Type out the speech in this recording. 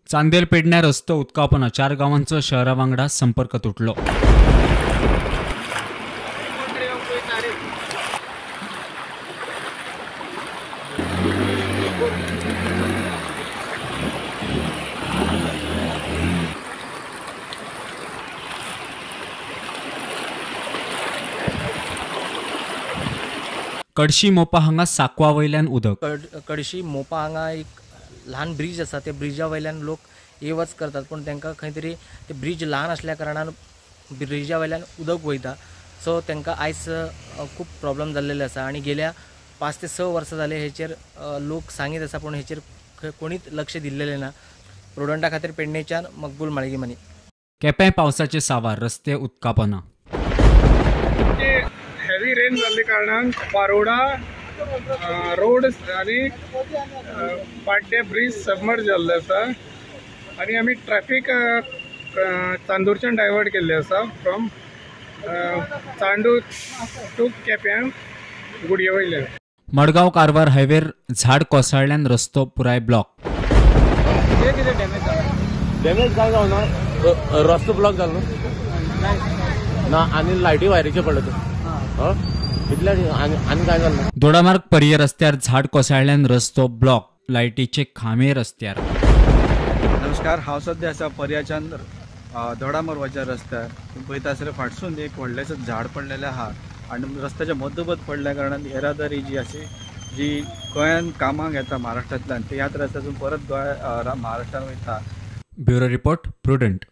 चांदेल पेडण्या रस्तो उदकापना 4 गावांचो शहरा वांगडा संपर्क तुटलो. कडशी मोपा हांगा साकवा वयल्यान उदक. कडशी मोपा हांगा एक ल्हान ब्रिज आसा, त्या ब्रिजा वयल्यान लोक ये वच करतात, पूण तांकां खंय तरी ते ब्रिज ल्हान आसल्या कारणान ब्रिजा वयल्यान उदक वयता. सो तांकां आयज खूब प्रॉब्लम जाल्लेले आसा आनी गेल्या 5 ते 6 वर्सां जाले हेचेर लोक सांगीत आसा, पूण हेचेर कोणीच लक्ष दिल्लेलें ना. प्रुडंटा खातीर पेडणेच्यान मकबूल माळगीमानी. केपें पावसाचे सावार रस्ते उदकापना. हेवी रेन जाल्ले कारणान पारोडा रोड आनी पाड्डे ब्रिज सबमर्ज जाल्ले आसा आनी आमी ट्रॅफिक चांदूरच्यान डायवर्ट केल्ले आसा फ्रॉम चांदूर टू केप्यां गुडये वयल्यान. मडगांव कारवार हायवेर झाड कोसळ्ळ्यान रस्तो पुराय ब्लॉक. डॅमेज काय जावना, रस्तो ब्लॉक जालो ना आनी लायटी वायरीचे पडले ते. दोडामार्ग पर्ये रस्त्यार झाड कोसळ्ळ्यान रस्तो ब्लॉक, लायटीचे खांबे रस्त्यार. नमस्कार, हांव सद्या आसा पर्याच्यान दोडामार्गाच्या रस्त्यार. पळयता आसल्यार फाटसून एक व्हडलेंशें झाड पडलेलें आहा आनी रस्त्याच्या मदोमद पडल्या कारणान येरादारी जी आसा जी गोंयान कामाक येता महाराष्ट्रांतल्यान ते ह्याच रस्त्यातून परत गोंय महाराष्ट्रान वयता. Bureau report, Prudent.